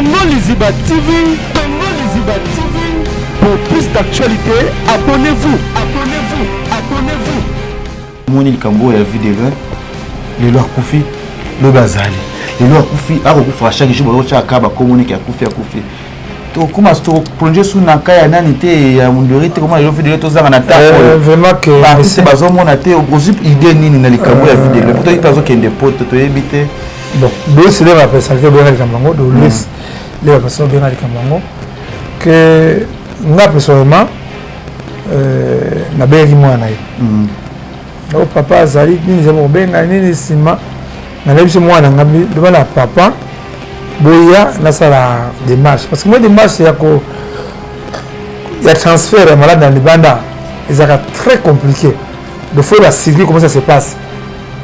Congo Liziba TV, Congo Liziba TV. Pour plus d'actualités, abonnez-vous, abonnez-vous, abonnez-vous. Moni likambo oyo ya vie de loin, lelo akufi, lobi azali, lelo akufi, akokufa chaque jour, bazotyaka bakomoniki akufi akufi. Tokoma toplonge su na ka ya nani te, ya mundori te. Koma lelo vie de loin tozanga na ntango baartiste bazomona te. Ozwi idée nini na likambo ya vie de loin? Po toyebi azokende poto, toyebi te. Bon, dosi nde bapersonnalité obenga likambo yango, dolis nde bapersonnalité obenga likambo yango que nga personnellement nabengaki mwana na ye o papa azali nini, eza kobenga nini. Nsima nanayebi biso mwana nga loba na papa boya nasala démarche, parce que moi démarche ya ko ya transfert ya malade na libanda ezalaka très compliqué. Donc faut bacircuit, comment ça se passe.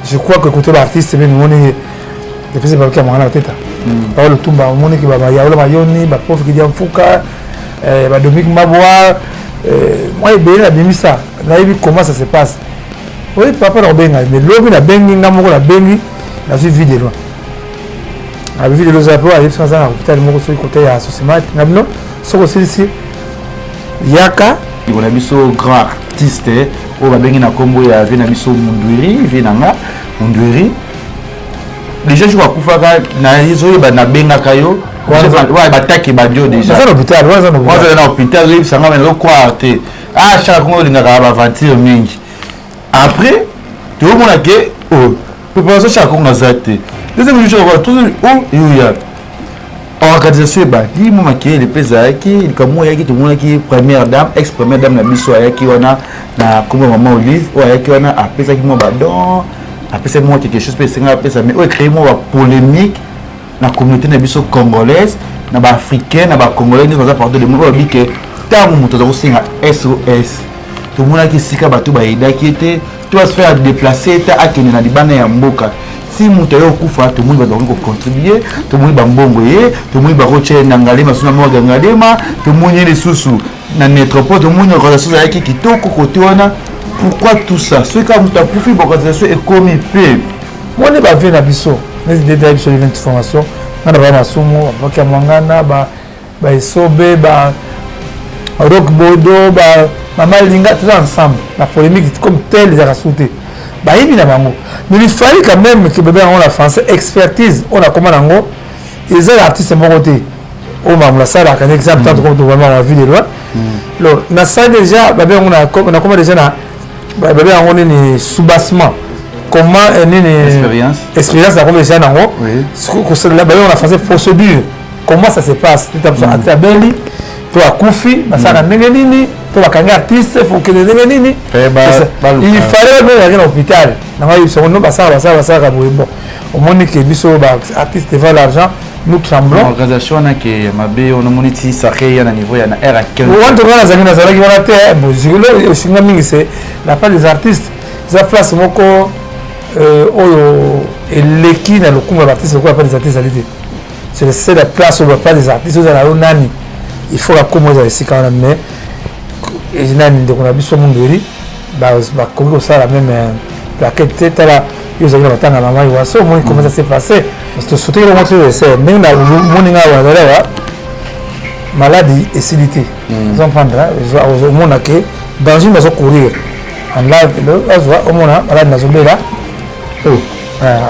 Je crois que côté baartiste mpe mimoni epesi bakoki ya mwana bateta bao Lutumba, omoniki bayaola mayoni, baprof Kidia Mfuka, badominique Mabwa, mwa ebele nabimisa, nayebi comment ça se passe. Oyi papa na kobenga, mais lobi nabengi nga moko, nabengi, nazwi vie de loin. Abi vie de loin eza mpe ayebisi aza na hôpital moko soki kote ya Sosemat nga bino, soki osilisi yaka. Ndeko na biso, grand artiste oyo babengi na nkombo ya vie na biso Mundwiri, vie na nga Mundwiri, déjà jour akufaka nazoyeba, nabengaka yo, bataki badio déjà. Aza na hôpital. Waza na hôpital, ozoyebisanga me nazocroire te. Ah, Chaka Kongo olingaka baaventure mingi. Après toyomona ke oh, préparation Chaka Kongo aza te. Deuxième jour o yoya organisation ebandi, mwa makelele mpe ezalaki. Likambo oyaki, tomonaki première dame, ex première dame na biso ayaki wana na kombo ya mama Olive oyo ayaki wana, apesaki mwa badon, apesaki mwa quelque chose mpe esengaki apesa, mais oyo ecréé mwa bapolémique na communauté na biso congolaise, na baafricain, na bacongolais nyonso baza partout le monde. Oyo babi ke ntango moto aza kosenga SOS, tomonaki esika bato bayedaki ye te to ase faire déplacer te, akende na libanda ya mboka. Si moto aye okufa, tomoni bato bakoki kocontribue, tomoni bambongo ye, tomoni bakotia ye na Ngalema, so na morgue ya Ngalema, tomoni ye lisusu na métropole, tomoni organisation ezalaki kitoko kote wana. Pourquoi tout ça? Soki kaka moto akufi, baorganisation ekomi mpe. Moni bavie na biso neti ndeti biso event formation nga na baya masumu bapaki ya mwangana, baesobe, ba Rock Bodo, ba mama Linga, toza ensemble. La polémique comme tel ezalaka su te, bayebi na bango. Mais il fallait quand même que bebe yango na français expertise oyo nakoma nango eza na artiste moko te oyo makambo nasalaka. Na exemple, tanto comme vraiment na vie de loin, alors nasali déjà babe yango, nakoma déjà na babe yango nini, soubassement, comment nini. Expérience. Expérience nakoma déjà nango babe yango na français procédure, comment ça se passe. Ate abeli to akufi, basalaka ndenge nini? To bakangi artiste, fokende ndenge nini? Il fallait babengaki na hôpital nango, ayebisa ngo no basalaka, basalaka, basalaka boye. Bon, omoni ke biso baartiste, devant l'argent, nous tremblons. Organisation wana ke mabe, onomoni ti sacré ya na niveau ya na r 15. Wana toka nazalaki nazalaki wana te. Bon, osinga mingi, c'est la part des artistes, eza place moko oyo eleki na lokumu ya baartiste lokola part des artistes ezali te. C'est le seul place oyo bapart des artistes ozala yo nani, il faut bakoma ozala esika wana. Mais nani, ndeko na biso Mundweri, bakoki kosala même plaquette te. Tala yo ozalaki na batanga mama Iwaso, omoni comment ça s'est passé. Tosoteki bango te ese ndenge na moni nga bazali awa, maladi esili te. Ozomprendre, omona ke danger nazo courir en live, azwa omona maladi nazobela.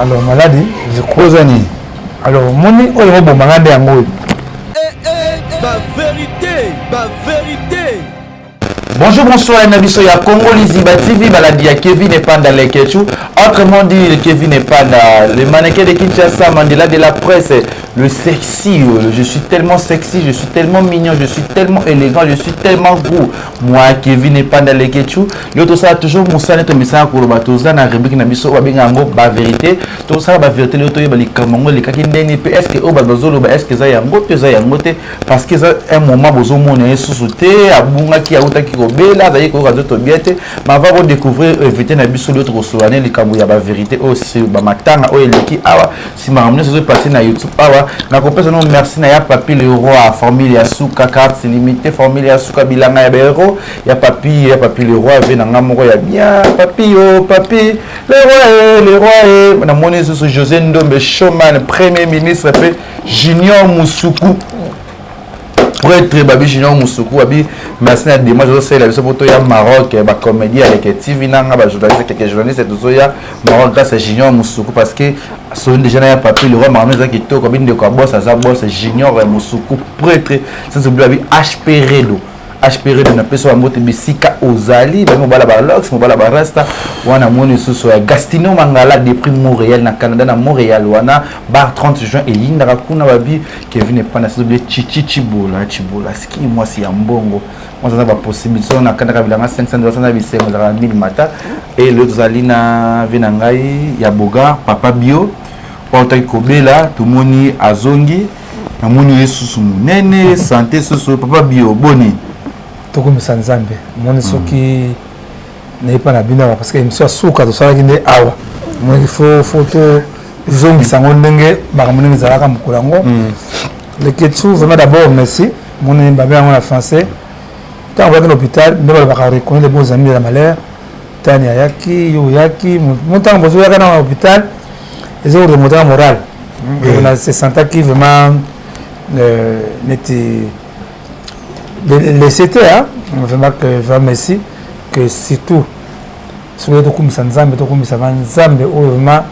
Alors maladi je crois oza nini? Alors omoni oyo obomanga nde yango oyo. Bavérité, bavérité. Bonjour, bonsoir, na biso ya Congo Liziba TV, balandi ya Kevin Epanda Lekechu. Autrement dit, Kevin Epanda, le mannequin de Kinshasa, Mandela de la presse, le sexy, je suis tellement sexy, je suis tellement mignon, je suis tellement élégant, je suis tellement goût. Moi, Kevin Epanda Lekechu, yo tosala toujours mosala tomesana koloba. Toza na rubrique na biso babenga yango ba vérité. Tosala ba vérité lelo, toyeba likambo yango elekaki ndenge mpe est ce que oyo bato bazoloba, est ce que eza yango to eza yango te? Parce que eza un moment bozomona ye susu te, abungaki, autaki. kobela, azalaki koyoka nzoto bien te. Mais avant kodécouvrir invité na biso lelo, tokosolola ne likambo ya bavérité oyo sur bamatanga oyo eleki awa, si makambo nyonso ezopase na YouTube awa. Nakopesa no merci na ya Papi le Roi, formule ya suka, carte limité, formule ya suka, bilanga ya bahéros ya Papi, ya Papi le Roi, ve na nga moko ya bien, Papi yo, Papi le Roi, le Roi. Namoni lisusu José Ndombe Showman, premier ministre, mpe Junior Musuku, prêtre babi Junior Musuku. Babi merci na démarche ozosalela biso mpo toya Maroc. Bacomédie aleke TV nanga, bajournaliste, quelques journaliste, tozoya Maroc grâce à Junior Musuku, parce que soni déjà na ya Papi le Roi, makambo eza kitoko. Abi ndeko ya boss, aza boss, Junior Musuku prêtre, sans oublier babi HP Redo, HP Redo. Napesa bango te bisika ozali, babi mobala balox, mobala barasta wana. Moni lisusu ya Gastino Mangala depuis Montréal na Canada, na Montréal wana, bar 30 juin eyindaka kuna. Babi Kevin Epana, sans oublier Chichi Chibola, Chibola ski, mwasi ya mbongo, mwasi aza bapossibilité oyo nakandaka bilanga 500 na bisengo, ezalaka 1000 mata. E lelo tozali na ve na ngai ya Bogar, Papa Bio, oyo otaki kobela, tomoni azongi, namoni ye susu monene, santé susu. Papa Bio, boni? Tokomisa Nzambe. Omoni, soki nayepa na bino awa, parce que émission ya suka tosalaki nde awa, omoni, faut tozongisa yango ndenge makambo ndenge ezalaka mokolo yango. Leketsu, vraiment, d'abord merci. Omoni, babe yango na français, ntango bayaki na hôpital nde balobaka: "Reconnaît les bons amis de la malheur." Tani ayaki, yo oyaki mo, ntango bozoyaka na hôpital, eza koremontaka moral. Na se sentaki vraiment neti laissé te, hein? Vraiment que vraiment merci, que surtout soki tokumisa Nzambe, tokumisa ba Nzambe oyo vraiment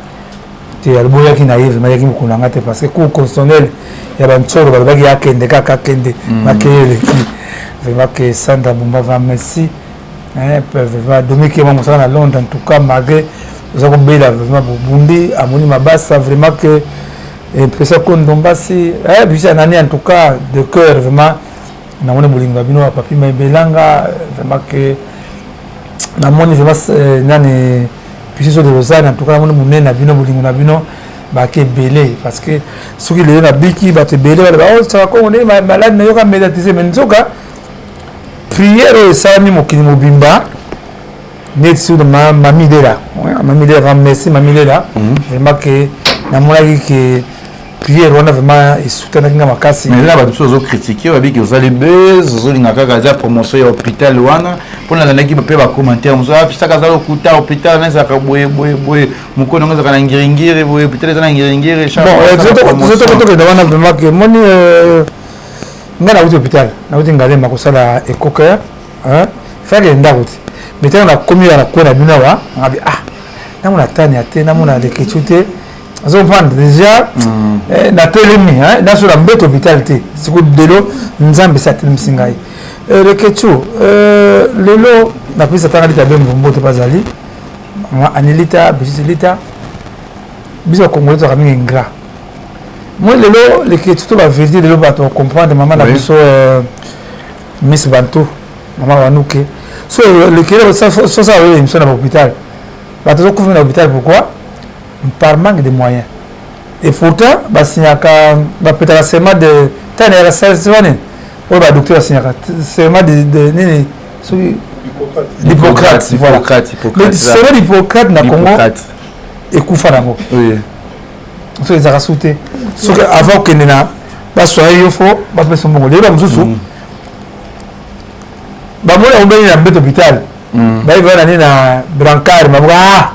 te aloboyaki na ye, vraiment yaki mokolo na nga te, parce que cour constitutionnel ya bantsoro balobaki akende kaka, akende makeye eleki. Vraiment que Sandra Bumba, vraiment merci, vraiment Dominique ma mosala na Londres. En tout cas, malgré oza kobela, vraiment bobundi amoni mabasa, vraiment que epesa kondombasi bisa nani. En tout cas, de cœur, vraiment namoni bolingo ya bino ya Papi Maebelanga, vraiment que namoni vraiment nani Pisiso de Lausanne. En tout cas, namoni monene na bino, bolingo na bino bake ebele, parce que soki lelo nabiki, bato ebele baloba: "O Saka Kongo nde maladi nayoka médiatise." Mais nzoka prière oyo esalami mokili mobimba neti sur Mami Lela, Mami Lela, vraiment merci Mami Lela. Vraiment que namonaki que prière wana vraiment esutanaki nga makasi. Mais là, bato mosusu ozocritique, babiki ozali buzz, ozolinga kaka eza promotion ya hôpital wana. Mpona nalandaki mpe bacommentaire mosusu: apisaka aza lokuta, hôpital wana ezalaka boye boye boye, mokolo yango ezalaka na Ngiringiri boye, hôpital eza na Ngiringiri. Tokende wana, vraiment que moni nga nauti hôpital, nauti Ngalema kosala écho-cœur, fake ndako te. Mais ntango nakomi na kwe na bino awa, ngabi: "Ah, namona Tania te, namona Lekecu te." Azo comprendre déjà, natelemi nasola mbeto hôpital te. Siko lelo Nzambe esi atelemisi ngai. Lekecu, lelo napesi atanga Lita Bembo mbote, bazali mama Anelita Besisi Lita. Biso bakongolais tozalaka mingi ingrat. Moi lelo, Lekecu, to bavérité, lelo bato bacomprendre mama na biso Miss Bantu, mama Wanuke. So lekele sosala oyo émission na bahôpital, bato ozokufa na hôpital, pourquoi? Par manque de moyens. Et pourtant basignaka, bapetaka serment de tani yaka serment nini oyo badocteur basignaka, serment de nini, soki d'Hippocrate, voilà, mais serment d'Hippocrate na Congo ekufa nango. Soki ezalaka su te, soki avant okende na basoye yo, fo bapesa mbongo. Lelo bamosusu bamoni yango ndenge na mbeto hôpital, bayebi wana nini na brancard, baboka: "Ah,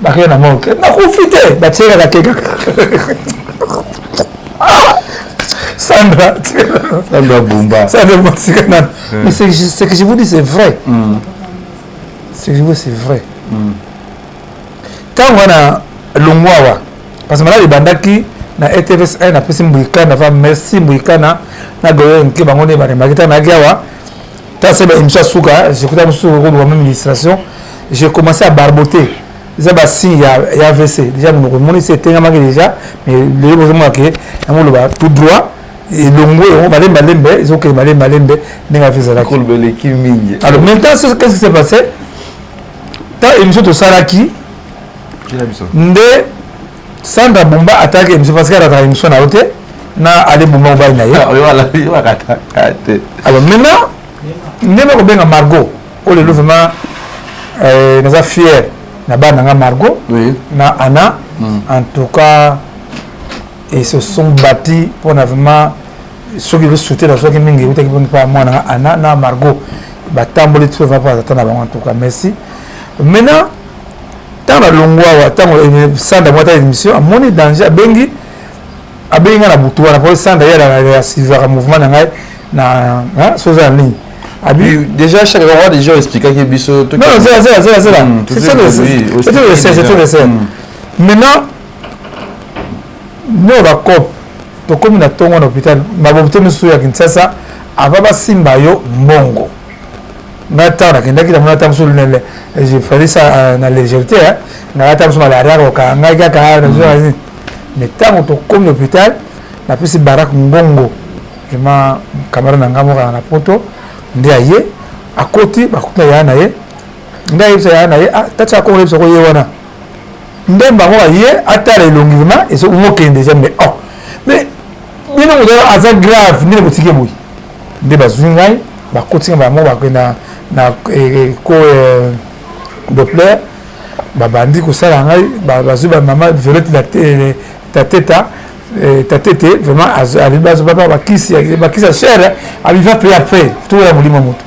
bakei na morgue, nakufi te." Batie kaka ke kaka Sandra. Sandra Bumba. Sandra Bumba, tika nano. Mais ce que je vous dis, c'est vrai. Ce que je vous dis, c'est vrai. Ntango wana longwa awa, parce que maladi ebandaki na ETVS 1, napesi Mbwikana va merci, Mbwikana na Goyo nke, bango nde baremaki. Ntango nayaki awa, ntango se baémission ya suka, j'écouta mosusu koluka même illustration, j'ai commencé à barboter. Eza basigne ya AVC déjà, monoko emoni se etengamaki déjà. Mais lelo bozomona ke yango oloba tout droit, elongo yango malembe malembe, ezokende malembe malembe ndenge afi ezalaki. Koloba eleki mingi. Alors maintenant, qu'est-ce qui s'est passé? Tant émission tosalaki nde Sandra Bumba atalaki émission, parce que alataka émission na yo te na Ale Bumba, mobali na ye. Te. Alors maintenant Ndenge kobenga Margot oyo lelo vraiment naza fier na bana na nga Margot na Anna. En tout cas, ils se sont battus mpona vraiment soki ezosoute nazwaki mingi eutaki mpo mpa mwana nga Anna na Margot, batamboli ti vraiment mpo tata na bango. En tout cas, merci. Maintenant, ntango nalongwa awa, ntango Sanda mwata émission amoni danger, abengi nga na butu wana, po Sanda ye asuivaka mouvement na ngai na so oza na ligne. Abi déjà chaque roi déjà expliquaki biso. Non, zela, zela, zela, zela, c'est c'est tout c'est maintenant no bacope. Tokomi na ntongo na hôpital mabobo misusu ya Kinshasa, avant basimba yo mbongo. Ngai ntango nakendaki, namona ata mosusu, je faisais ça na légèreté, ngai ata mosusu malaria kokanga ngai kaka. Mais ntango tokomi na hôpital, napesi Barak Ngongo, vraiment camarade na ngai moko na poto, nde aye akoti, bakuti na yaya na ye, nde ayebisa yaya na ye tati akongo, yebisa ko ye wana nde bango aye atala elongi, vraiment ezomokende déjà. Mais oh, mais bino moto aza grave, ndenge botiki boye? Nde bazwi ngai, bakoti ngai bango, bakende na ko doppler, babandi kosala ngai, bazwi bamama Violette Tateta Tatete, vraiment azobaba bakisi, bakisi ya cher, abi va payer après toya molimo moto.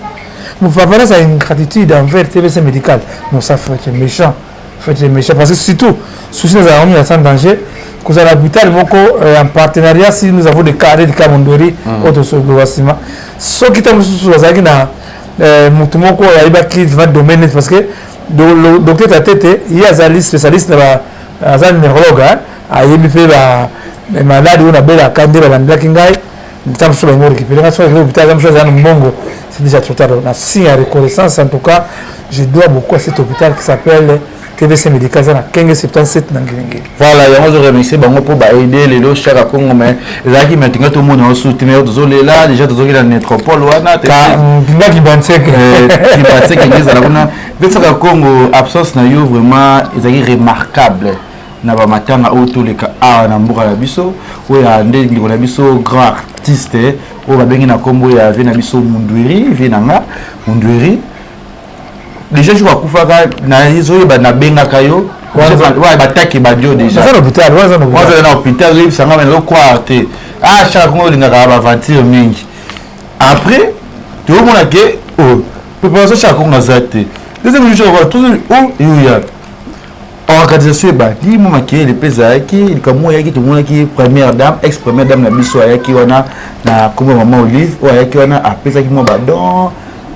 Papa là, c'est une ingratitude envers TVC médical. Non, ça faut être méchant, faut être méchant, parce que surtout souci nous avons mis sans danger kozala hôpital moko en partenariat. Si nous avons des cas de cas mondori oyo tosoloba nsima, soki ntango mosusu bazalaki na motu moko oyo ayebaki vraiment domaine neti, parce que docteur Tatete ye azali spécialiste na, aza neurologue, ayebi mpe maladi oyo nabelaka, nde balandelaki ngai. Ntango mosusu balingi récupérer ngai, soki hôpital aza mosusu aza na mbongo, c'est déjà trop tard. Na signe ya reconnaissance, en tout cas, je dois beaucoup à cet hôpital qui s'appelle TVC médical, eza na Kenge 77 na Ngiringiri. Voilà, yango ozoremercie bango mpo baaider lelo Chaka Congo. Mais ezalaki me tinga tomona osu te, mais tozolela déjà, tozoki na nétropole wana. Kinga Kibanseke. Kibanseke nde ezala kuna. Mpe Chaka Congo, absence na yo vraiment ezalaki remarquable na bamatanga oyo toleka awa na mboka na biso, oyo ya nde ndeko na biso grand artiste oyo babengi na nkombo ya vie na biso Mundweri, vie na nga Mundweri. Déjà jour akufaka, nazoyeba nabengaka yo, bataki badio déjà na hôpital, oyebisanga me nazocroire te. Ah, Chaka Kongo olingaka baaventure mingi. Après toyomona ke préparation Chaka Kongo aza te. Deuxième jour o yoya organisation ebandi, mo makelele mpe ezalaki, likambo oyaki, tomonaki première dame, ex première dame na biso ayaki wana na kombo ya mama Olive oyo ayaki wana, apesaki mwa badon,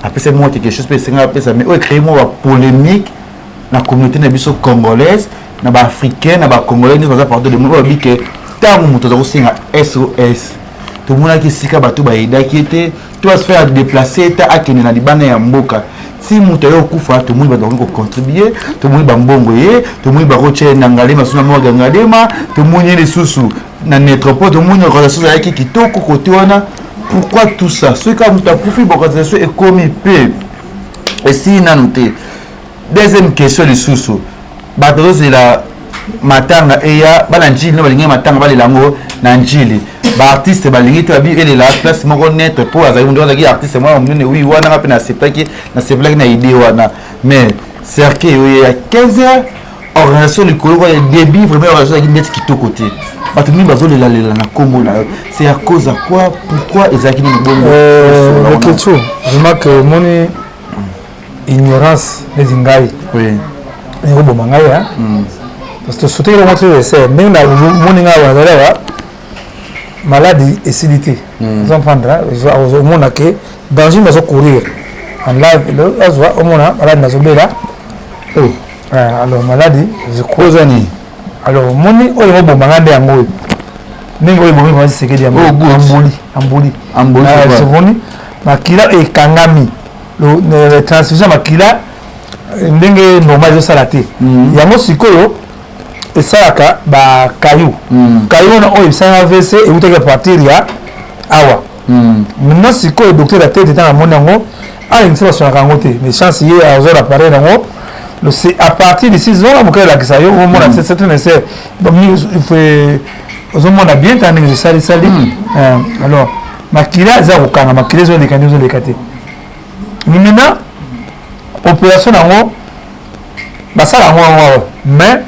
apesaki mwa quelque chose mpe esengaka apesa, mais oyo ecréé mwa bapolémique na communauté na biso congolaise, na baafricain, na bacongolais nyonso baza partout le monde. Oyo babi ke ntango moto aza kosenga SOS, tomonaki esika bato bayedaki ete to ase faire déplacer ete akende na libanda ya mboka. Ti moto aye okufa, tomoni bato bakoki kocontribuer, tomoni bambongo ye, tomoni bakotia na Ngalema, so na morgue ya Ngalema, tomoni ye lisusu na nétropole, tomoni organisation ezalaki kitoko kote wana. Pourquoi tout ça? Soki kaka moto akufi, baorganisation ekomi mpe esili nanu te. Deuxième question lisusu, bato bazozela matanga eya bana Njili no balingi matanga balela yango na Njili. Baartiste balingi te, babi elela place moko neutre mpo azali moto azalaki artiste mwana monene. Wi wana nga mpe naacceptaki, nasepelaki na idée wana. Mais cercueil oyo ya 15 heures, organisation likolo kwa début, vraiment organisation ezalaki ndeti kitoko te. Bato mingi bazolelalela na nkombo na yo, c'est à cause à quoi? Pourquoi ezalaki nini bongo? Leketchu, vraiment que omoni ignorance neti ngai ekoboma ngai, parce que soteki longo te ese ndenge namoni ngai bazali awa, maladi esili te. Ozomprendre, omona ke danger nazocourir en live, azwa omona maladi nazobela. Alors maladi oza nini? Alors omoni oyo ekoboma ngai nde yango oyo, ndenge oyo ebomi mama Tshisekedi, amboli, amboli. Omoni makila ekangami, transfusion makila ndenge normal ezosala te. Yango sikoyo esalaka bakayu kayu wana oyo esalaka AVC, eutaki à partir ya awa. Maintenant sikoyo docteur ya tete, ntango amoni yango, alingisi basonaka yango te, mais chance ye azwa appareil yango, c'est à partir d'ici zonga moke elakisa yo, omona c'est nécessaire, ozomona bien ntango ndenge esalisali. Alors makila eza kokanga, makila ezoleka nde ezoleka te. Mimina opération nango basala yango yango awa, mais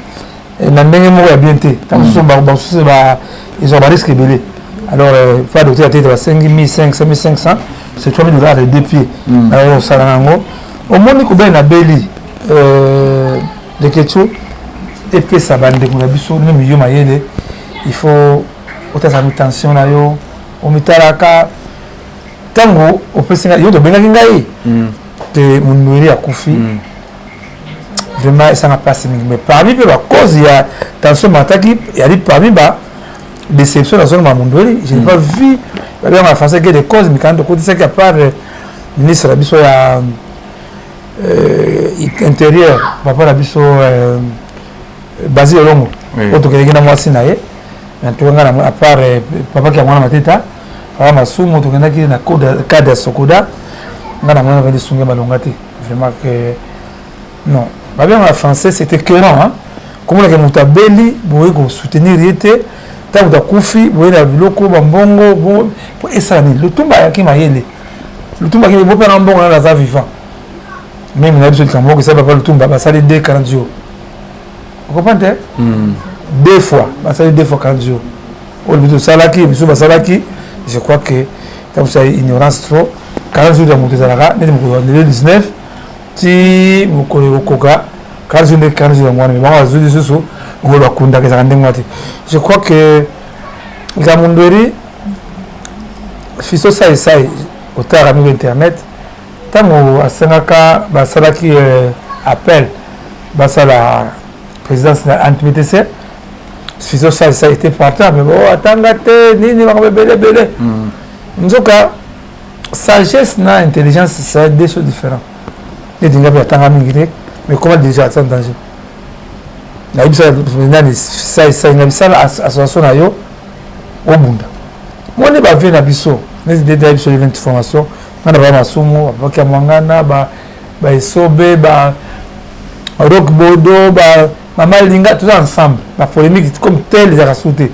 na ndenge moko ya bien te. Ntango mosusu bamosusu ezwa barisque ebele. Alors fa docteur ya tete basengi 1500, 1500, c'est 3000 $ de deux pieds. Alors osala yango, omoni kobele na beli leketio epesa bandeko na biso nini yo mayele. Il faut otasa tension na yo, omitalaka. Ntango opesi ngai yo, tobengaki ngai te, Mundweri akufi, vraiment esanga mpasi mingi. Mais parmi mpe bacause ya tension mataki, yali parmi ba déception nazonga Mundweri. Je n'ai pas vu, babengaka na français gain de cause. Mikanda tokotisaki, à part ministre na biso ya intérieur, papa na biso Basile Olongo, oyo tokendeki na mwasi na ye. Tokenga na, à part papa kia mwana mateta, papa Masumu, tokendaki na cadre ya Sokoda. Nga na mwana vandi sungi balonga te. Vraiment que non, babengaka français, c'était écœurant, hein. Komonaka moto abeli, boye kosoutenir ye te. Ntango moto akufi, boye na biloko bambongo po esala nini? Lutumba ayaki mayele, Lutumba akimi bope na mbongo nano aza vivant. Même na biso likambo moko esali papa Lutumba, basali deux 40 jours, ocomprendre te? Deux fois basali, deux fois 40 jours oyo biso tosalaki, biso basalaki. Je crois que ntango mosusu ignorance trop. 40 jours ya moto ezalaka neti mokolo ya 19 ti mokolo ekokoka 40 jours, nde 40 jours yango wana. Bango bazwi lisusu mokolo bakundaka, ezalaka ndenge wana te. Je crois que likambo Mundweri, Fiso Saisai, otalaka mingi internet, ntango asengaka, basalaki appel, basala présidence na ANPTC, Fiso Saisai était partant, mais bon, atanga te nini, makambo ebele ebele. Nzoka sagesse na intelligence, c'est deux choses différentes. Neti nga mpe atanga mingi te, mais comment déjà aza danger? Nayebisa nani, Saisai na bisala association na yo, obunda moni bavie na biso neti nde ya biso event formation. Nga na ba Masumu, bapaki ya Mwangana, baesobe, ba Rock Bodo, ba Mama Linga, toza ensemble. Bapolémique comme tel ezalaka su te,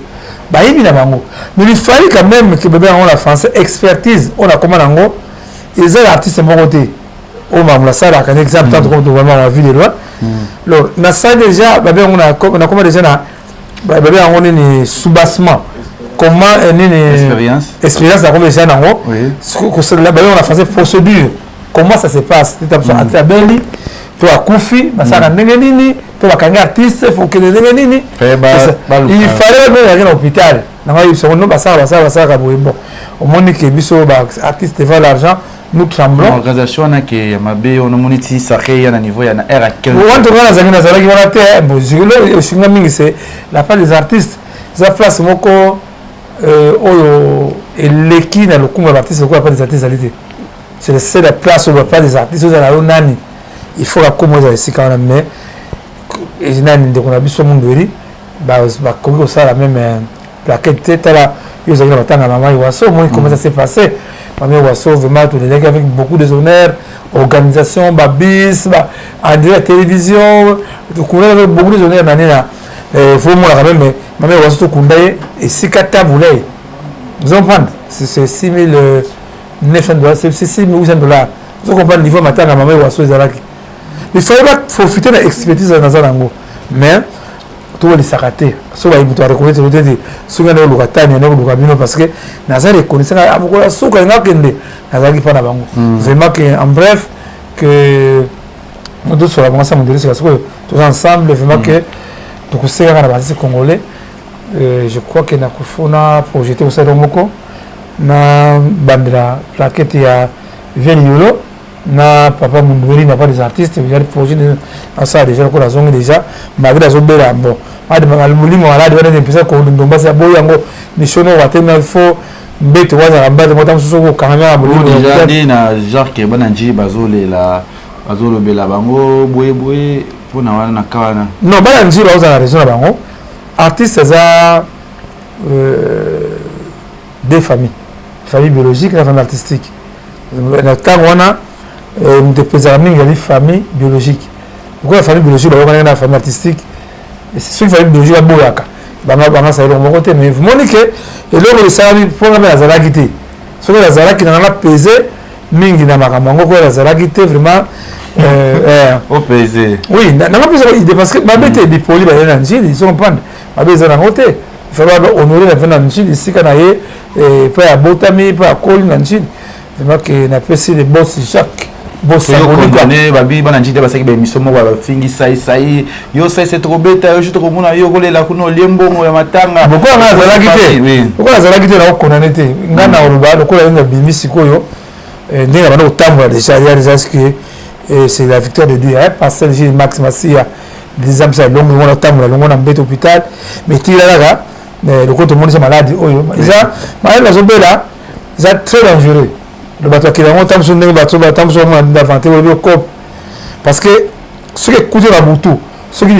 bayebi na bango. Mais il fallait quand même que bebe yango na français expertise oyo nakoma nango eza ya artiste moko te oyo makambo nasalaka. Exemple, tanto comme vraiment na vie de loi, alors nasali déjà, babe yango nakoma déjà na babe yango nini, soubassement, comment nini. Expérience. Expérience nakoma déjà nango. Babe yango na français procédure, comment ça se passe. Ate abeli to akufi, basalaka ndenge nini? To bakangi artiste, faut okende ndenge nini? Il fallait babengaki na hôpital nango, ayebisa ngo no, basalaka, basalaka, basalaka boye. Bon, omoni ke biso baartiste, devant l'argent, nous tremblons. Organisation wana ke ya mabe, onomoni ti sacré ya na niveau ya na r 15. Wana toka nazalaki wana te. Bon, osinga mingi, c'est la part des artistes, eza place moko oyo eleki na lokumu ya baartiste lokola part des artistes ezali te. C'est la place oyo part des artistes ozala yo nani, il faut bakóma ezala esika wana. Mais nani, ndeko na biso Mundweri, bakoki kosala même plaquette te. Tala yo, ozalaki na batanga mama Iwaso, omoni comment ça s'est passé. Mama Iwaso, vraiment tolelaki avec beaucoup de honneurs, organisation babis en direct télévision, tokundaki avec beaucoup de honneurs. Nani na faut omona quand même mama Iwaso, tokunda ye esika tabule ye. Vous comprendre, c'est 6900 $, c'est 6800 $. Vous comprendre niveau matanga mama Iwaso ezalaki. Il fallait baprofiter na expertise naza nango, mais towelisaka te. So bayi moto areconnaître te te, soki ande koluka tani, ande koluka bino, parce que naza reconnaissant. Mokolo ya suka nga kende, nazalaki mpa na bango. Vraiment que en bref que tosola bango sa mondele sika sikoyo toza ensemble. Vraiment que tokosekaka na baartiste congolais. Je crois que nakofona projet te kosala moko na bandela plaquette ya Vieux Yolo na papa Mundweri na pas des artistes. Ezali projet asala déjà lokola azongi déjà, malgré azobela. Bon, molimo maladi wana mpesa kondombasi aboyi yango, mission oyo atemi, il faut mbeto wazala mbate mota mosusu okokanga na molimo. Déjà nde na genre ke bana nji bazolela, bazolobela bango boyeboye mpona wana na ka wana. Non, bana nji bazozala raison na bango. Artiste eza deux familles, famille biologique na famille artistique. Na ntango wana moto epezaka mingi ezali famille biologique. Lokola famille biologique bayokanaki na famille artistique, soki famille biologique aboyaka banga eloko moko te. Mais moni ke eloko esalami mponga mpe nazalaki te. Soki nazalaki nanga na pese Mingi na makambo yango koyo azalaki te vraiment. Opese. Oui, nanga mpesa idée parce que mabe te, bipoli bazali na Njili, ils comprendre mabe eza nango te. Faut ba honorer na na Njili, esika na ye mpe abotami mpe akoli na Njili. Vraiment ke napesi le boss Jacques. Bosakondane babi bana Njili te, basalaki baémission moko, bafingi saisai yo, saisai tokobeta yo, tokomona yo kolela kuna, olie mbongo ya matanga. Lokola ngai azalaki te, lokola azalaki te, nakokondane te. Ngai na oloba lokola ye nabimi sikoyo ndenge na banda kotambola déjà ya déjà ce que c'est la victoire de Dieu, hein. Pasteur Gilles Max Masia déjà misa longo ngona kotambola longo na mbeto hôpital, mais tila kaka lokola tomonisa maladi oyo eza maladi nazobela, eza très dangereux. Le bato akela yango ntango ndenge bato batambuso bamona bavante olobi okope, parce que soki ekuti na butu, soki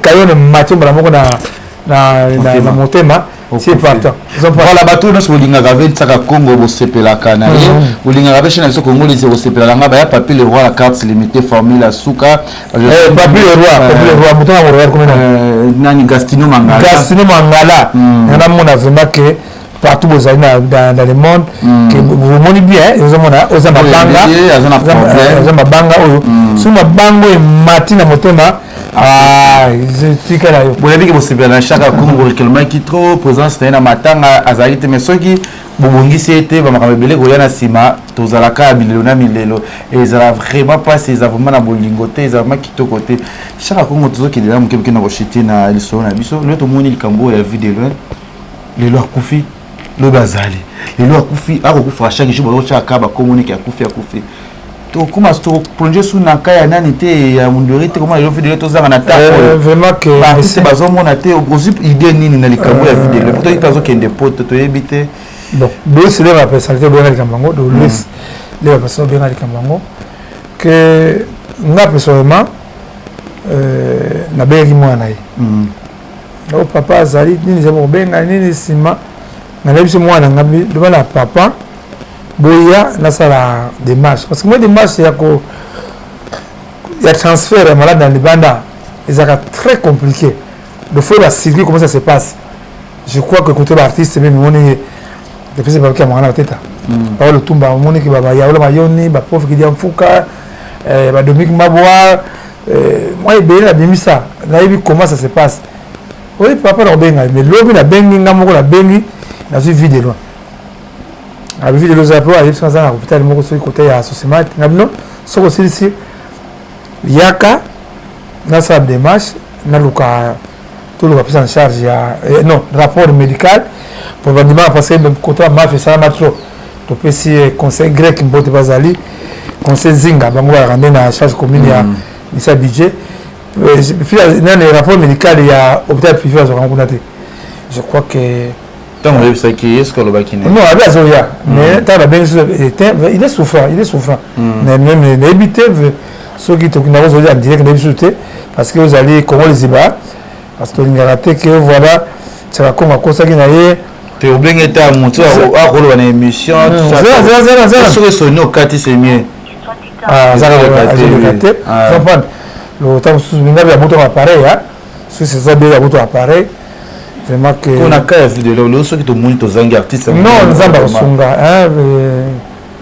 kayo na mati mbala moko na motema, c'est partant. Voilà, bato nyonso bolingaka Vensaka Congo, bosepelaka na ye, bolingaka mpe chaîne na biso Congolise, bosepelaka nga baya Papi le Roi, la carte limitée, formule ya suka. Papi le Roi, Papi le Roi, moto na moroya komi nani? Gastino Mangala. Gastino Mangala, nga namona vraiment que partout bozali dans le monde, que bomoni bien, ozomona oza mabanga, oza mabanga oyo, soki mabanga oyo emati na motema, tika na yo. Boyebi ke bosepela na Chaka Congo, boréclamaki trop présence na ye na matanga, azalaki te. Mais soki bobongisi ye te, bamakambo ebele koya na nsima, tozalaka ya milelo na milelo, ezala vraiment mpasi, eza vraiment na bolingo te, eza vraiment kitoko te. Chaka Congo, tozokende na moke moke na koshite na lisolo na biso. Lelo tomoni likambo oyo ya Vue de Loin, lelo akufi, lobi azali, lelo akufi, akokufa chaque jour, bazotyaka bakomoniki akufi, akufi. Tokoma toplonge su na ka ya nani te, ya munduri te. Koma lelo Vue de Loin tozanga na ntango, baartiste bazomona te. Ozwi idée nini na likambo ya Vue de Loin? Po toyebi azokende poto, toyebi te. Bon, Louis le ba personnalité obenga likambo yango, Louis le ba personnalité obenga likambo yango que nga personnellement nabengaki mwana na ye o papa azali nini, eza kobenga nini nsima. Nanayebi biso mwana nga loba na papa boya nasala démarche, parce que moi démarche ya ko ya transfert ya malade na libanda ezalaka très compliqué. Le faut bacircuit, comment ça se passe. Je crois que côté baartiste même omoni depuis baki ya mwana bateta bao Lutumba, omoniki bayaola mayoni, baprof Kidia Mfuka, badominique Mabwa, mwa ebele nabimisa, nayebi comment ça se passe. Oyi papa na kobenga, mais lobi nabengi nga moko, nabengi, nazwi Vue de Loin. Abi Vue de Loin oza mpe ayebisi aza na hôpital moko soki kote ya Sosemat. Nga bino soki osilisi, yaka nasala démarche, naluka toluka prise en charge ya non, rapport médical po bandimaka, parce que côté ya mafi esalama trop. Topesi conseil grec mbote, bazali conseil Zinga, bango balaka nde na charge commune ya misa budget nani, rapport médical ya hôpital privé azwaka kuna te, je crois que. Ntango oyebisaki ye, ce alobaki nini? Non, abi azoya, mais ntango babengi, il est souffrant, il est souffrant. Mais même nayebi te soki nakozoli en direct, nayebi susu te, parce que ozali Congo liziba, parce que tolingaka te ke voilà, Tiaka Kongo akosaki na ye. Te, obenge te motu akoloba na émission, soki esoni okati, c'est mieux. Azalaka te, comprendre lota mosusu mingabi ya moto appareil, soki c'est bien ya moto appareil, vraiment que na cas ya Vue de Loin, lelo soki tomoni tozangi artiste. Non, Nzambe akosunga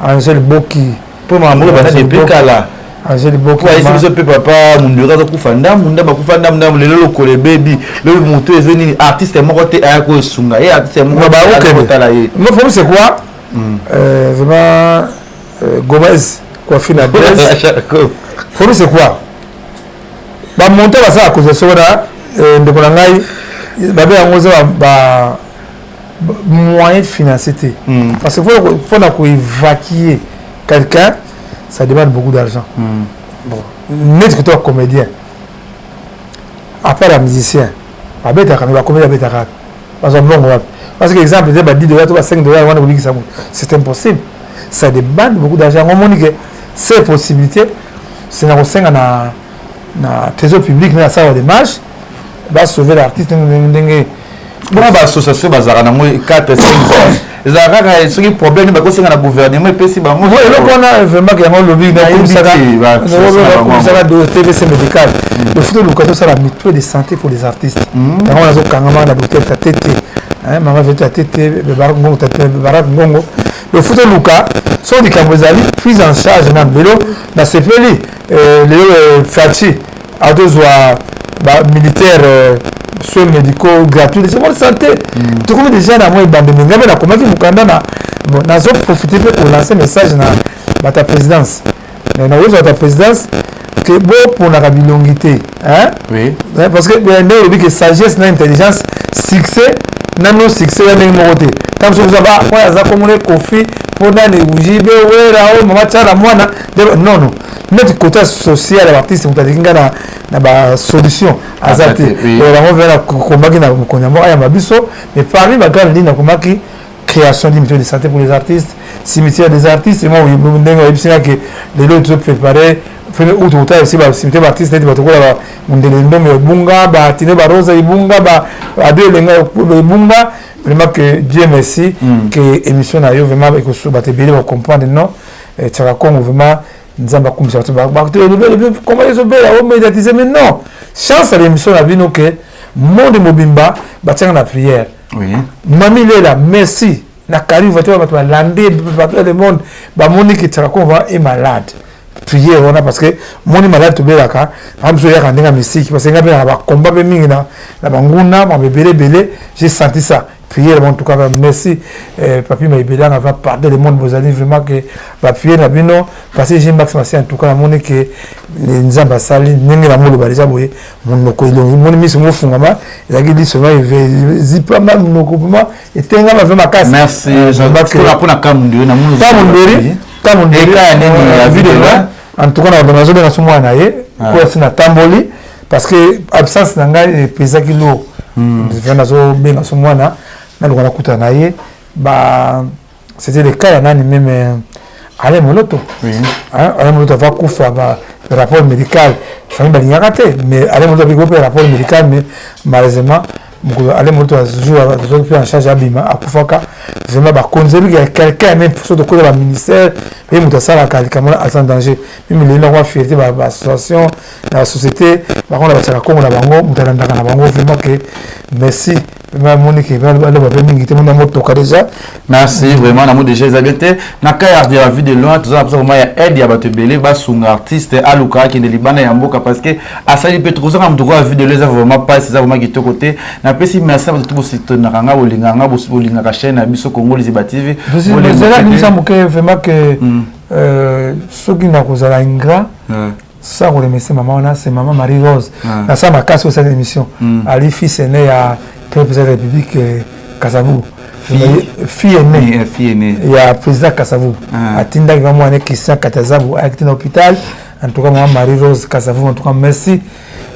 Angel Boki. Mpo makambo oyo banda depuis kala. Angel Boki. Ayesi biso mpe papa Munduri azokufa ndambu ndambu, akufa ndambu ndambu, lelo lokolo ebebi, lobi motu eza nini, artiste moko te aya koesunga ye, artiste moko kotala ye. Non, problème c'est quoi? Vraiment Gomez Coiffure na Blaise, problème c'est quoi? Bamonte basala cotisation wana, ndeko na ngai, babe yango eza ba moyen financier te, parce que mpona koévacuer quelqu'un, ça demande beaucoup d'argent. Bon, neti kotoka comédien, à part ya musicien babetaka, mais bacomédien babetaka, bazwa mbongo wapi? Parce que exemple eza ba 10 $ to ba 5 $ wana kobikisa moto, c'est impossible, ça demande beaucoup d'argent. Yango omoni ke ces possibilités, c'est na kosenga na trésor public na asala démarche, basauver l'artiste ndenge. Mpona baassociation bazalaka nango 4 5, ezalaka kaka soki problème bakosenga na gouvernement, epesi bango. Eloko wana vraiment yango olobi, nakumisaka TVC médical, le faut toluka tosala mutuelle de santé pour les artistes. Yango wana azokangama na docteur Tatete, mama Veto Tatete, Barak Ngongo, Barak Ngongo. Le faut toluka. Soki likambo ezali prise en charge nanu. Lelo nasepeli lelo Fatshi azozwa ba militaires soins médicaux gratuits, c'est bonne santé. Tokomi déjà na mwa ebandeli. Ngai mpe nakomaki mokanda na bon, nazo profiter mpe kolancer message na bato ya présidence, nakozwa bato ya présidence ke boponaka bilongi te, hein? Oui. Parce que nde olobi ke sagesse na intelligence, succès na non succès ya ndenge moko te. Ntango mosusu oza ba oyo aza komona Kofi mpo nani Jibe Wera oyo mama Tiala mwana, non non, neti côté social ya baartiste, moto aleki ngai na basolution aza te. Yango vena nakomaki na mokonzi yango ayamba biso, mais parmi bagrande ligne nakomaki création d'une mutuelle de santé pour les artistes, cimetière des artistes. Moi ndenge oyebisi nga ke lelo tozopréparé premier août, otala esi bacimetière baartiste neti bato kola bamundele Ndombe Ebunga, batine Barosa Ebunga, Ado Elenga Ebunga. Vraiment que Dieu merci que émission na yo vraiment ekosu bato ebele bacomprendre. Non, Tiaka Congo, vraiment Nzambe akumbisa bato. Comment ezobela omédiatise, mais non, chance ya l'émission na bino ke monde mobimba batianga na prière. Mami Lela, merci na karibu bato bato balande bato le monde bamoni ke Tiaka Congo est malade. Prière wana, parce que moni malade tobelaka aa biso oyaka ndenge ya misiki, parce que nga mpe na bakomba mpe mingi na banguna makambo ebele ebele. J'ai senti ça, prière. En tout cas merci Papi Maibelanga va parler le monde bozali vraiment que baprière na bino, parce que j'ai Max Masi. En tout cas namoni ke Nzambe asali ndenge namoloba déjà boye, monoko elongi moni miso mofungama, ezalaki liso zipama, monoko vraiment etengama vraiment makasi. Merci mpona Kamunderi. Kamunderi, Kamunderi ya vie de loin. En tout cas nazobenga so mwana na ye po asi natamboli, parce que absence na ngai epesaki lourd. Nazobenga so mwana, naluka nakutana na ye. Ba c'était le cas ya nani même, Alain Moloto. Alain Moloto ava kufa, ba rapport médical, famille balingaka te, mais Alain Moloto abiki mpe rapport médical, mais malheureusement mokolo Alain Moloto azwaki mpe en charge abima, akufaka. Vraiment bakonzi ebiki ya quelqu'un, même so tokoza baministère mpe moto asalaka likambo aza en danger. Même lelo nango afierté baassociation na basociété bango na batiaka kongo na bango, moto alandaka na bango. Vraiment ke merci, vraiment moni ke baloba mpe mingi te, moni motoka déjà. Merci vraiment, namo déjà eza bien te na cas ya la vie de loin. Toza na mposa vraiment ya aide ya bato ebele, basunga artiste aluka akende libanda ya mboka, parce que asali mpe tokozanga moto koya vie de loin. Eza vraiment pasi, eza vraiment kitoko te. Napesi merci na bato to bositonaka nga, bolingaka nga, bolingaka chaîne na biso Congo Liziba TV. Ezala moke vraiment ke soki nakozala ingrat sans koremercier mama wana, c'est mama Marie Rose. Nasala makasi osala émission, ali fils aîné ya premier président de la République Kasavubu, fille aînée ya président Kasavubu, atindaki mama wana Christian Katazabu ayaki te na hôpital. En tout cas mama Marie Rose Kasavubu, en tout cas merci.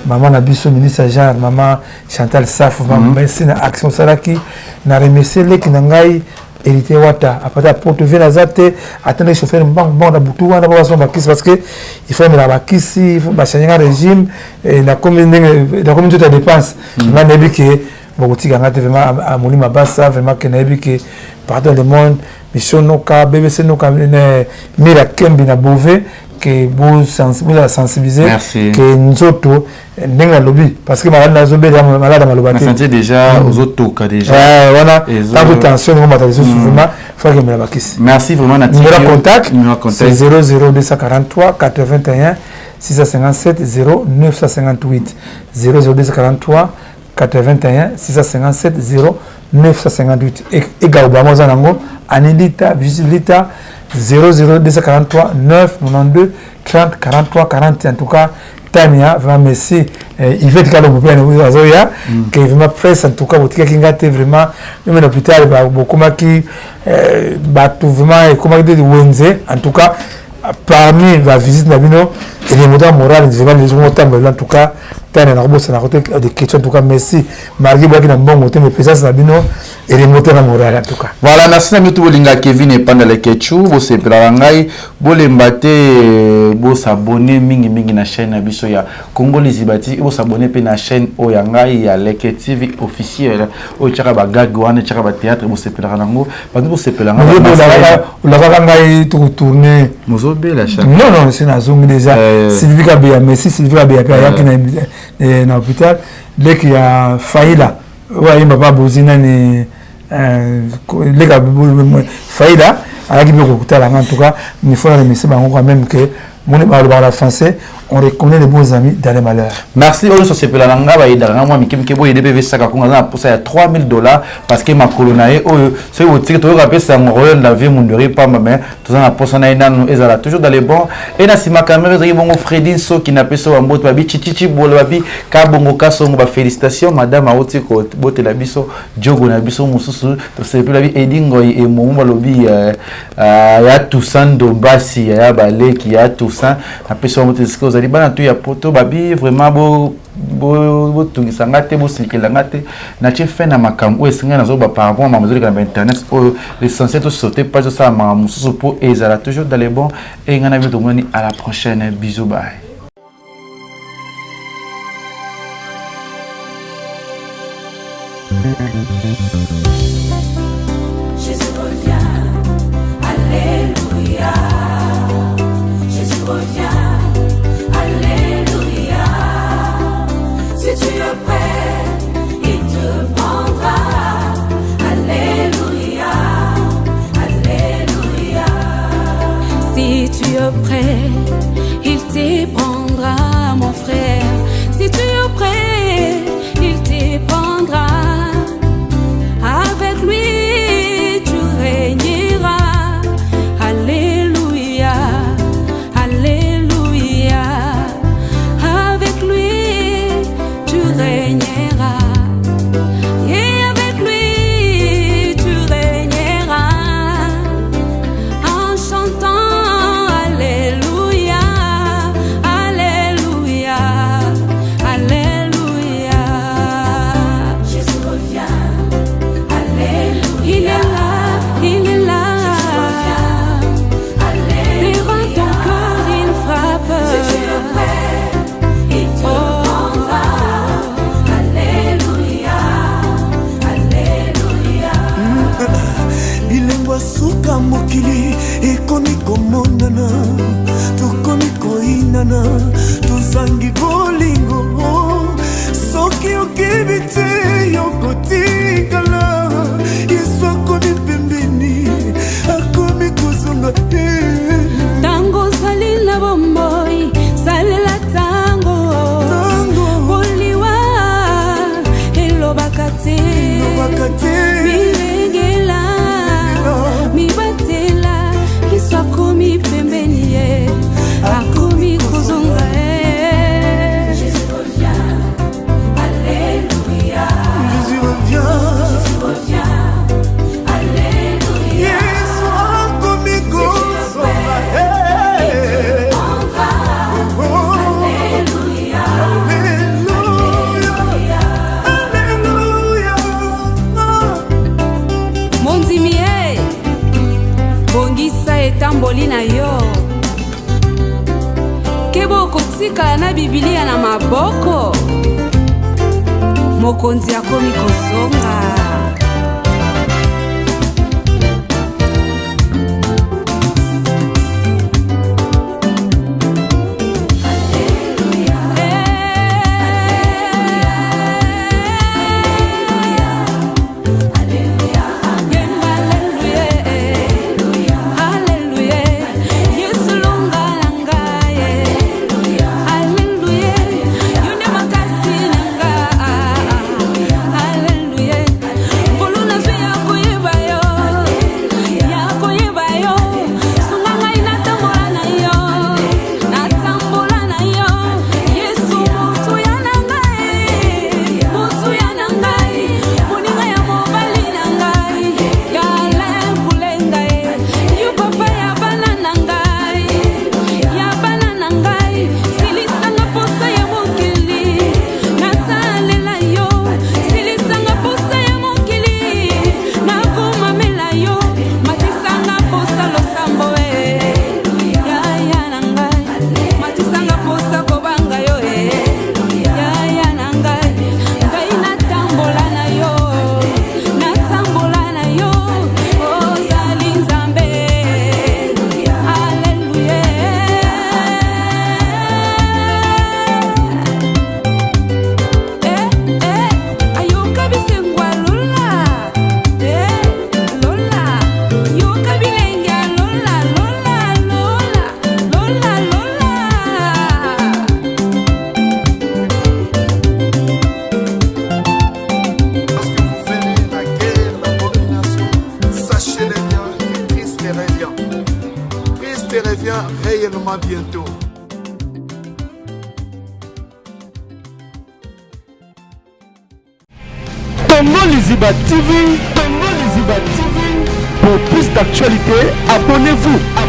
Mama na biso ministre genre mama Chantal Safu, merci na action osalaki. Na remercier leki na ngai Héritier Wata, apati ya poto vie naza te, atindaki chauffeur mbangu mbangu na butu wana po basomba bakisi, parce que il faut amela bakisi, bachange nga régime, nakomi ndenge nakomi nzoto ya dépense. Nga nayebi ke bokotika nga te. Vraiment amoni mabasa, vraiment ke nayebi ke partout dans le monde, mission noka BBC noka Mira Kembi na Beauvais, ke bozala sensibiliser ke nzoto ndenge nalobi, parce que malade nazobela malade ya maloba te. Déjà ozotoka déjà. Wana tango tension ngo mata lisusu, vraiment faut akemela bakisi. Merci vraiment. Na numéro contact, c'est 00 243 81 657 0 958, 00 243 81 657 0 958. Egao bango oza nango Anilita Visilita, 00 243 9 92 30 43 40. En tout cas Tania, vraiment merci. Yvette Kalombo mpe azoya ke vraiment presse. En tout cas botikaki nga te, vraiment même na hôpital bokomaki bato, vraiment ekomaki te wenze. En tout cas parmi bavisite na bino elemota moral, vraiment lezomotambolela. En tout cas Tania, nakobosana te des questions. En tout cas merci, malgré boyaki na mbongo te, mais présence na bino elemota na moral en tout cas. Voilà, merci na bino to bolinga Kevin Epandala Kechu, bosepelaka ngai, bolemba te, bosabone mingimingi na chaîne na biso ya Congo Liziba TV, bosabone mpe na chaîne oyo ya ngai ya Leke TV officiel, oyo etiaka bagage wana, etiaka bathéâtre, bosepelaka nango bato bosepelanga. Olakaka ngai tokotourne. Mozobela. Non non, si nazongi déjà. Sylvie Kabeya, merci Sylvie Kabeya mpe ayaki na hôpital. Leki ya Faila oyo ayemba pa bozi nani, leka Faila. Ayaki mpe kokutala nga. En tout cas, il faut remercier bango quand même, que moni balobaka na français: on reconnaît les bons amis dans les malheurs. Merci. Oyo nyonso osepela na nga, bayedaka nga mwa mike mike. Boyede mpe vesaka kongo, aza na posa ya 3000 $, parce que makolo na ye oyo, soki botiki, toyoka mpe sango royal la vie mundori pamba. Mais toza na posa na ye nanu ezala toujours dans les bons. E na nsima caméra ezalaki bongo Fredi Nsoki. Na peso bambote, babi chichichi bolo, babi kabongo kasongo. Bafélicitation, madame auti kobotela biso jogo na biso mosusu. Tosepeli, babi Edi Ngoi emomo, balobi ya Toussaint Ndombasi, ya baleki ya Toussaint. Napesi bango te esika ozali, bana to ya poto. Babi vraiment botungisa nga te, bosilikela nga te. Natie fin na makambo oyo esengai nazoba par rapport makambo ezoleka na bainternet oyo. L'essentiel, tosaute page, tosala makambo mosusu mpo ezala toujours dans les bons. E ngai na bino, tomoni à la prochaine. Bisous, bye. Jésus revient, Alléluia. Jésus revient, Alléluia. Si tu es prêt, il te prendra. Alléluia, Alléluia. Si tu es prêt, il te prendra, mon frère. Si tu es prêt, il te prendra. Avec lui, tu régneras. Alléluia, Alléluia. Avec lui, tu régneras. Et avec lui, tu régneras. En chantant Alléluia, Alléluia, Alléluia. Jésus revient, Alléluia. Il est là, il est là. Alléluia. Devant ton cœur, il frappe. Si tu es prêt, il te prendra. Alléluia, Alléluia. Bilembo ya suka, mokili ekomi komonana, tokomi koyinana, tozangi bolingo. Soki okebi te, yokotikala. Yesu akomi pembeni, akomi kozonga. Ntango ozali na bomoi, salela ntango. Ntango. Boliwa elobaka te. Elobaka te. Milengela, mibatela. Yesu akomi pembeni, ye akomi kozonga ye. Jésus revient, Alléluia. Jésus revient. Jésus revient, Alléluia. Yesu akomi kozonga. Prendra, Oh, Alléluia. Alléluia, Alléluia. Mondimi ye, bongisa etamboli na yo. Keba, okotikala na Bibilia na maboko. Mokonzi akomi kozonga. Alléluia, Yesu longa na ngai. Alléluia, yo nde makasi na nga. Alléluia. revient. Christ revient réellement bientôt. Congo Liziba TV, Congo Liziba TV. Pour plus d'actualités, abonnez-vous.